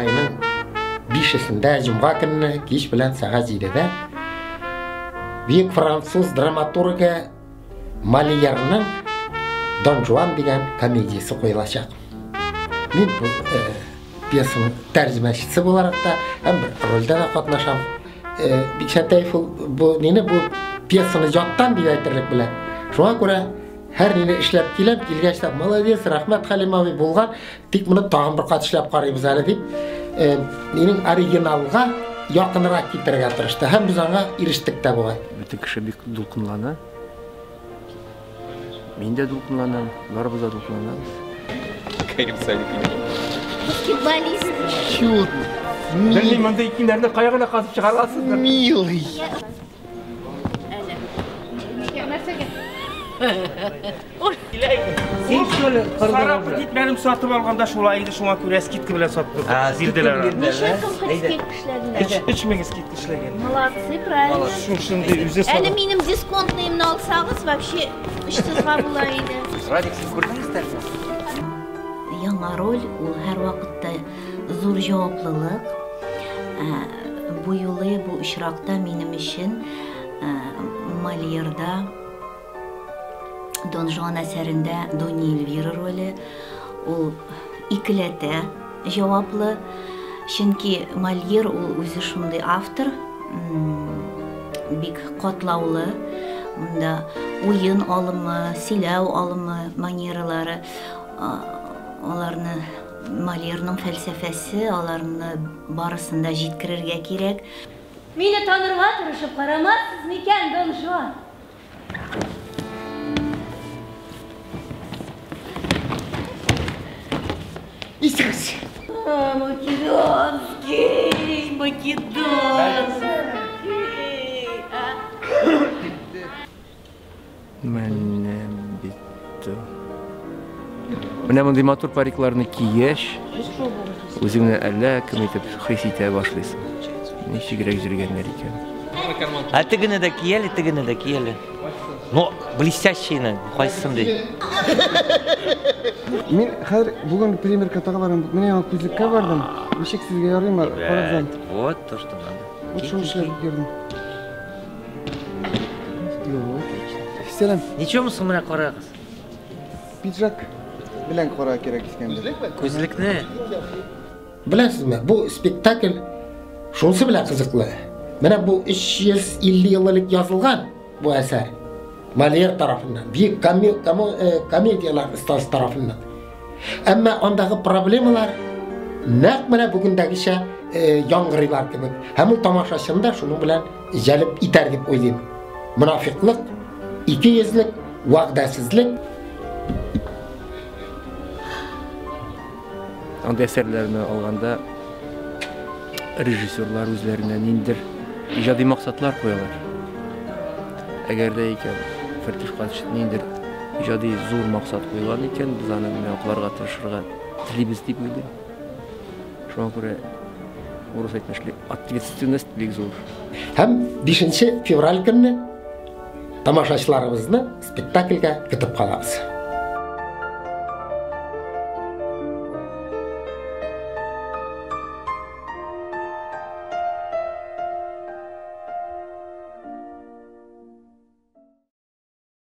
аеның 5-сендә, җомга көнне кич белән сәгать 7-дә бөек француз драматургы Мольерның Дон Жуан дигән комедиясе куелачак. Мин бу пьесаның тәрҗемәчесе буларак та һәм бер рольдә дә катнашам. Бикчәнтәев ул бу нине бу пьесаны яттан дип әйтерлек белә. Шуңа күрә һәр нине эшләп киләм, килгәч тә, молодец, рәхмәт, Хәлим абый, булган, тик моны тагын бер кат эшләп карыйбыз әле дип, минем оригиналга якынрак китерергә тырышты. Һәм без аңа ирештек тә бугай. Бөтен кеше бик дулкынлана. Мин дә дулкынланам, барыбыз да дулкынланабыз. Баскетболист. Чуд. Белмим, мондый киемнәрне кая гына казып чыгара аласыздыр. Милый. Сара Петитмәнем сатып алганда шулай инде, шуңа күрә скидка белән саттык. Бирделәр. Ничә сум скидка эшләделәр? 3000 скидка эшләгән. Молодцы, правильно. Шушындый үзе Әле сатып. минем дисконтныйымны алсагыз, вообще очсызга була иде. Радик, син күрдеңме тәрҗемә? Яңа роль ул һәрвакытта зур җаваплылык. Бу юлы, бу очракта минем өчен Мольерда Дон Жуан әсәрендә Донья Эльвира роле ул икеләтә җаваплы, чөнки Мольер ул үзе шундый автор, бик катлаулы, монда уен алымы, сөйләү алымы, манералары, аларны Мольерның фәлсәфәсе, аларны барысын да җиткерергә кирәк. Мине танырга тырышып карамассыз микән, Дон Жуан? Исегез. Македонский, Македонский. Менә бит. Менә мондый матур парикларны кигәч, үзеңне әллә кем итеп хис итә башлыйсың. Ничегрәк йөргәннәр икән. Ә тегене дә ки әле, тегене дә ки әле. Ну, блестящийны, кайсысын ди. Мин хәзер бүген примерка тагы барам. Менә яңа күзлеккә бардым. Ничек сезгә ярыймы? Карагыз. Вот то, что надо. Вот шуны эшләп йөрдем. Сәлам. Ничего соң менә карагыз? Пиджак белән кара кирәк, Искәндәр. Күзлекне. Беләсезме, бу спектакль шунысы белән кызыклы. Менә бу 350 ел элек язылган бу әсәр Мольер тарафыннан, бөек комедияләр остасы тарафыннан. Әмма андагы проблемалар нәкъ менә бүгендәгечә яңгырыйлар кебек. Һәм ул тамашачыны да шуның белән җәлеп итәр дип уйлыйм. Мунафиклык, икейөзлек, вәгъдәсезлек. Андый әсәрләрне алганда режиссерлар үзләренә ниндидер иҗади максатлар куялар. Әгәр дә икән Фәртишка ниндидер иҗади зур максат куелган икән, без аны менә акларга тырышырга телибез дип уйлыйм. Шуңа күрә урыс әйтмешли, ответственность бик зур. Һәм 5 февраль көнне тамашачыларыбызны спектакльгә көтеп калабыз.